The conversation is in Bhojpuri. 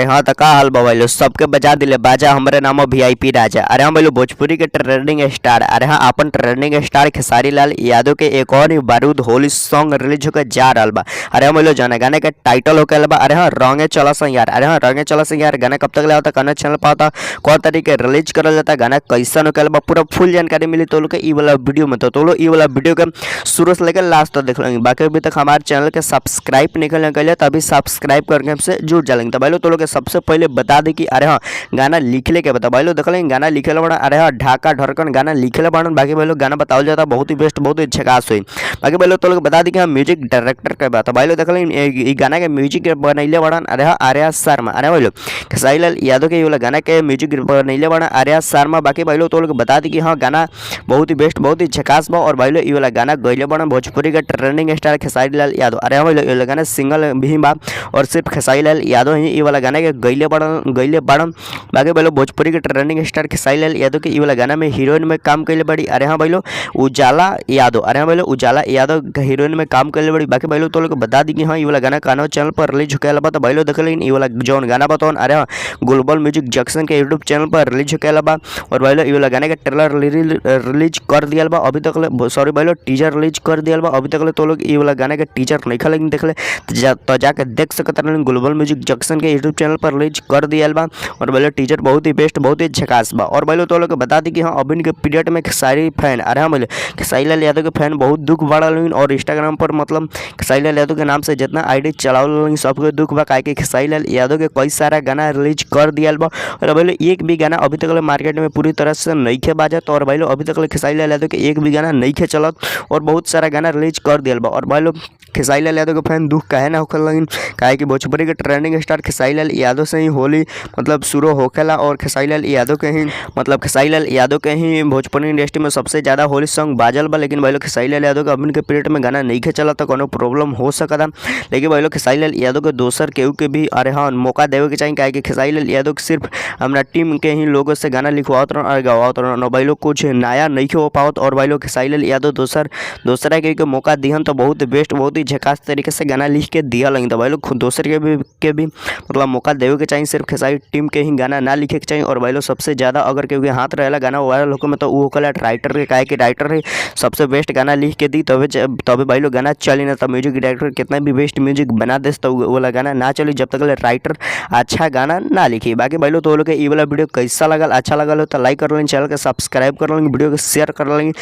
हाँ, त का हाल बा भाई लोग? सबके बजा दिले बाजा, हमरे नाम वीआईपी राजा। अरे हम भाई भोजपुरी के ट्रेंडिंग स्टार, अरे हाँ, अपन ट्रेंडिंग स्टार खेसारी लाल यादव के एक और ही बारूद होली सॉन्ग रिलीज होकर जा रहा बा। अरे हम लोग जाने गाने के टाइटल होके बा, अरे हाँ, रंगे चला सन यार। अरे हाँ, रंगे चला सन यार। गाना कब तक ले आता, कौन चैनल पाता, कौन तरीके रिलीज करल जाता, गाना कैसन होके बा, पूरा फुल जानकारी मिली तो लोग के ई वाला वीडियो में। तो लोग ई वाला वीडियो के शुरू से लेकर लास्ट तक देख लेंगे। बाकी अभी तक हमारे चैनल के सब्सक्राइब नहीं कर तो अभी सब्सक्राइब करके हमसे जुड़ जाएंगे। तो भाई लोग, तो लोग के सबसे पहले बता दे कि अरे हाँ, गाना लिखले के बता। भाई लोग, देख लेंगे, गाना लिखे बड़ा, अरे हाँ, ढाका ढरकन गाना लिखे बड़न। बाकी भाई लोग, गाना बतावल जाता बहुत ही बेस्ट, बहुत ही झकास हुई। बाकी भाई लोग, तो लोग बता दी कि हाँ, म्यूजिक डायरेक्टर के बात। भाई लोग, देख लेंगे, ई गाना के म्यूजिक बनैले बड़न, अरे हाँ, आर्या शर्मा। अरे भाई लोग, खेसारी लाल यादव के ये वाला गाना के म्यूजिक बनैले बड़न आर्या शर्मा। बाकी भाई लोग, तो लोग बता दी कि हाँ, गाना बहुत ही बेस्ट, बहुत ही झकास बा। और भाई लोग, ये वाला गाना गैले बड़न भोजपुरी के ट्रेंडिंग स्टार खेसारी लाल यादव। अरे हाँ भाई लोग, ये वाला गाना सिंगल भी बा और सिर्फ खेसारी लाल यादव ही ये वाला गाना के गैले बड़न, गैले बड़न। बाकी भाई लोग, भोजपुरी के ट्रेंडिंग स्टार खेसारी लाल यादव के ये वाला गाना में हीरोइन में काम कैले बड़ी, अरे हाँ भाई लोग, उजाला यादव। अरे हाँ भाई लोग, उजाला यादव हीरोइन में काम कैले बड़ी। बाकी भाई लोग, तो लोग बता दी कि हाँ, ये वाला गाना कानो चैनल पर रिलीज होके बा। तो भाई लोग, देख लेकिन ये वाला जौन गाना बताओ, अरे हाँ, ग्लोबल म्यूजिक जंक्शन के यूट्यूब चैनल पर रिलीज होके बा। और भाई लोग, ये वाला गाने के ट्रेलर रिलीज कर दिया बा अभी तक ले, सॉरी भाई लोग, टीजर रिलीज कर दिया बा अभी तक ले। तो लोग ये वाला गाने के टीजर नहीं खा लेकिन देख ले तो जाके देख सकते हैं, ग्लोबल म्यूजिक जंक्शन के यूट्यूब चैनल पर रिलीज कर दिया बा। और भाई लोग, टीजर बहुत ही बेस्ट, बहुत ही झकास बा। और भाई लोग, तो लोग बता दी कि हाँ, अभी के पीरियड में खेसारी फैन, अरे हाँ भाई, खेसारी लाल यादव के फैन बहुत दुख बढ़ल और इंस्टाग्राम पर मतलब खेसारी लाल यादव के नाम से जितना आईडी चलावल सबके दुख बा, काहे कि खेसारी लाल यादव के कई सारा गाना रिलीज कर दिया बा और भाई लोग, एक भी गाना अभी तक मार्केट में पूरी तरह से नहीं खे बाजत। और भाई लोग, अभी तक खेसारी लाल यादव के एक भी गाना नहीं खे चलत और बहुत सारा गाना रिलीज कर दिया बा। और भाई लोग, खेसारी लाल यादव के फैन दुख काहे ना होखल लगिन? काहे कि भोजपुरी के ट्रेंडिंग स्टार खेसारी लाल यादव से ही होली मतलब शुरू होखेला और खेसारी लाल यादव के ही मतलब खेसारी लाल यादव के ही भोजपुरी इंडस्ट्री में सबसे ज़्यादा होली सॉन्ग बाजल बा। लेकिन भाई लोग, खेसारी लाल यादव के अभी के पीरियड में गाना नहीं खे चला तो कोनो प्रॉब्लम हो सकता। लेकिन भाई लोग, खेसारी लाल यादव के दोसर केहू के भी, अरे हाँ, मौका देवे के चाहिए, काहे कि खेसारी लाल यादव के सिर्फ हमरा टीम के ही लोगों से गाना लिखवावत रहन और गवावत रहन। भाई लोग, कुछ नया नहीं हो पावत। और भाई लोग, खेसारी लाल यादव दोसर दोसरा के मौका दिहन तो बहुत बेस्ट, बहुत ही झकास तरीके से गाना लिख के दिया लगी। तो भाई लोग, दोसर के भी मतलब मौका देवे के चाहिए, सिर्फ खेसारी टीम के ही गाना ना लिखे के चाहिए। और भाई लोग, सबसे ज़्यादा अगर केहू के हाथ रहेला गाना वायरल होके में तो वो होखेला राइटर के, काहे कि राइटर ही सबसे बेस्ट गाना लिख के दी तबे तबे भाई लोग गाना चली ना। तो म्यूजिक डायरेक्टर कितना भी बेस्ट म्यूजिक बना दे तो वो वाला गाना ना चली जब तक राइटर अच्छा गाना ना लिखी। बाकी भाई लोग, तो लोग के ई वाला वीडियो कैसा लगल? अच्छा लगल हो तो लाइक कर लेंगे, चैनल के सब्सक्राइब कर लेंगे, वीडियो के शेयर कर लेंगे।